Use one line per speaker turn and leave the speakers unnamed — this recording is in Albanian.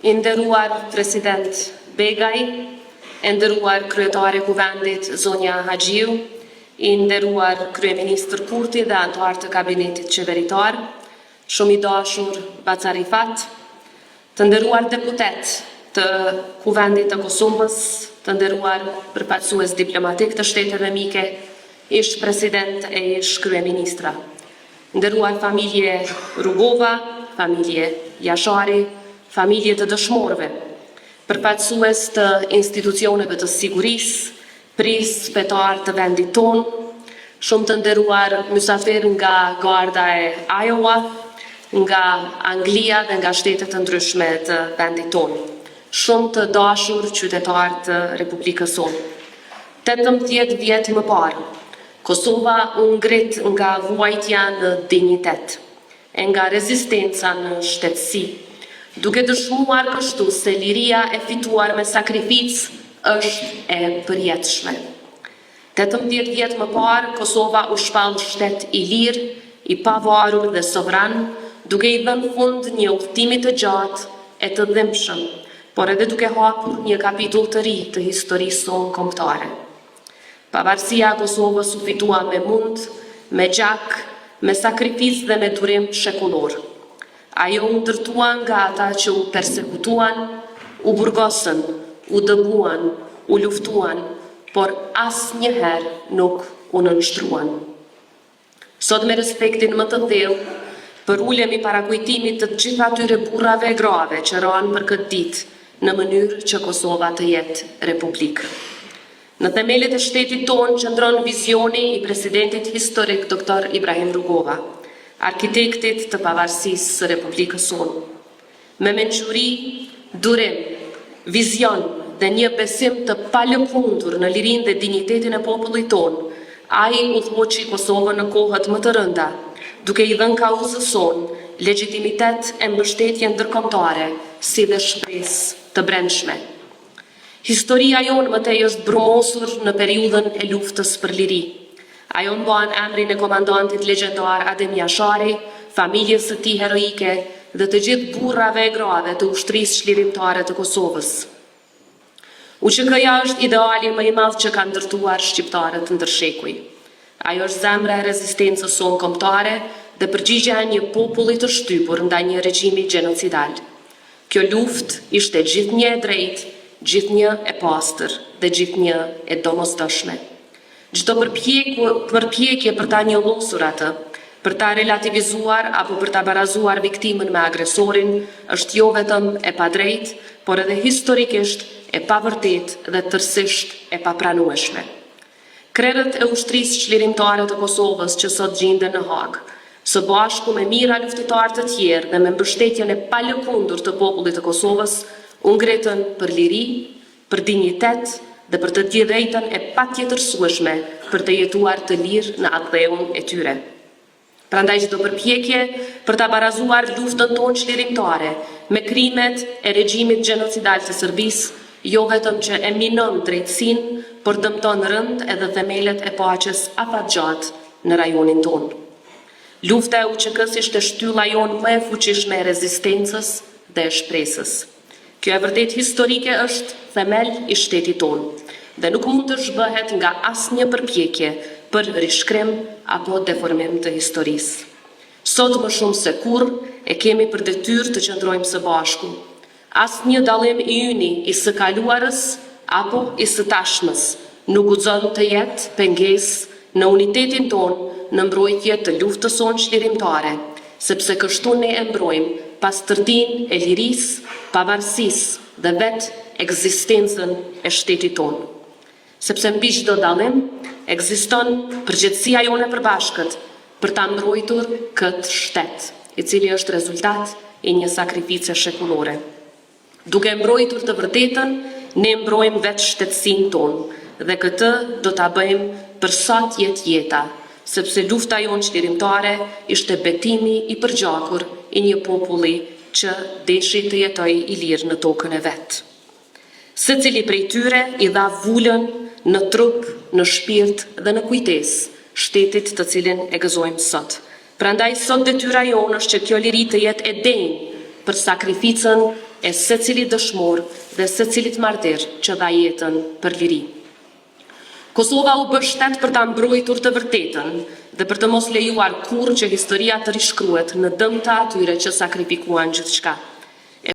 I nderuar president Begaj, E nderuar kryetare e Kuvendit, zonja Haxhiu, I nderuar kryeministër Kurti dhe anëtarë të Kabinetit qeveritar, Shumë i dashur Baca Rifat, Të nderuar deputetë të Kuvendit të Kosovës, Të nderuar përfaqësues diplomatikë të shteteve mike, Ish-presidentë e ish-kryeministra, Nderuar Familje Rugova, Familje Jashari, Familje të dëshmorëve, Përfaqësues të institucioneve të sigurisë, Prijës fetarë të vendit tonë, Shumë të nderuar mysafirë nga Garda e Iowa, nga Anglia dhe nga shtete të ndryshme të vendit tonë. Shumë të dashur qytetarë të Republikës sonë. 18 vjet më parë, Kosova u ngrit nga vuajtja në dinjitet e nga rezistenca në shtetësi, duke dëshmuar kështu se liria e fituar me sakrificë është e përjetshme. 18 vjet më parë, Kosova u shpall shtet i lirë, i pavarur dhe sovran, duke i dhënë fund një udhëtimi të gjatë e të dhimbshëm, por edhe duke hapur një kapitull të ri të historisë sonë kombëtare. Pavarësia e Kosovës u fitua me mund, me gjak, me sakrificë dhe me durim shekullor. Ajo u ndërtua nga ata që u persekutuan, u burgosën, u dëbuan, u luftuan, por asnjëherë nuk u nënshtruan. Sot me respektin më të thellë, përulemi para kujtimit të të gjithë atyre burrave e grave që ranë për këtë ditë, në mënyrë që Kosova të jetë Republikë. Në themelet e shtetit tonë qëndron vizioni i presidentit historik dr. Ibrahim Rugova, arkitektit të pavarësisë së Republikës sonë. Me mençuri, durim, vizion dhe një besim të palëkundur në lirinë dhe dinjitetin e popullit tonë, ai udhëhoqi Kosovën në kohët më të rënda, duke i dhënë kauzës sonë legjitimitet e mbështetje ndërkombëtare, si dhe shpresë të brendshme. Historia jonë më tej është brumosur në periudhën e luftës për liri. Ajo mban emrin e komandantit legjendar Adem Jashari, familjes së tij heroike dhe të gjithë burrave e grave të Ushtrisë Çlirimtare të Kosovës. UÇK-ja është ideali më i madh që kanë ndërtuar shqiptarët ndër shekuj. Ajo është zemra e rezistencës sonë kombëtare dhe përgjigja e një populli të shtypur ndaj një regjimi gjenocidal. Kjo luftë ishte gjithnjë e drejtë, gjithnjë e pastër dhe gjithnjë e domosdoshme. Çdo përpjekje për ta njollosur atë, për ta relativizuar apo për ta barazuar viktimën me agresorin, është jo vetëm e padrejtë, por edhe historikisht e pavërtetë dhe tërësisht e papranueshme. Krerët e Ushtrisë Çlirimtare të Kosovës që sot gjinden në Hagë, së bashku me mijëra luftëtarë të tjerë dhe me mbështetjen e palëkundur të popullit të Kosovës, u ngritën për liri, për dinjitet dhe për të drejtën e patjetërsueshme për të jetuar të lirë në atdheun e tyre. Prandaj çdo përpjekje për ta barazuar luftën tonë çlirimtare me krimet e regjimit gjenocidal të Serbisë, jo vetëm që e minon drejtësinë, por dëmton rëndë edhe themelet e paqes afatgjatë në rajonin tonë. Lufta e UÇK-së ishte shtylla jonë më e fuqishme e rezistencës dhe e shpresës. Kjo e vërtetë historike është themel i shtetit tonë dhe nuk mund të zhbëhet nga asnjë përpjekje për rishkrim apo deformim të historisë. Sot më shumë se kurrë e kemi për detyrë të qëndrojmë së bashku. Asnjë dallim i yni i së kaluarës apo i së tashmës nuk guxon të jetë pengesë në unitetin tonë në mbrojtje të luftës sonë çlirimtare, sepse kështu ne e mbrojmë pastërtinë e lirisë, pavarësisë dhe vetë ekzistencën e shtetit tonë. Sepse mbi çdo dallim ekziston përgjegjësia jonë e përbashkët për ta mbrojtur këtë shtet, i cili është rezultat i një sakrifice shekullore. Duke mbrojtur të vërtetën, ne mbrojmë vetë shtetësinë tonë dhe këtë do ta bëjmë për sa të jetë jeta, sepse lufta jonë çlirimtare ishte betimi i përgjakur i një populli që deshi të jetojë i lirë në tokën e vet. Secili prej tyre i dha vulën në trup, në shpirt dhe në kujtesë shtetit të cilin e gëzojmë sot. Prandaj sot detyra jonë është që kjo liri të jetë e denjë për sakrificën e secilit dëshmor dhe secilit martir që dha jetën për liri. Kosova u bë shtet për ta mbrojtur të vërtetën dhe për të mos lejuar kurrë që historia të rishkruhet në dëm të atyre që sakrifikuan gjithçka.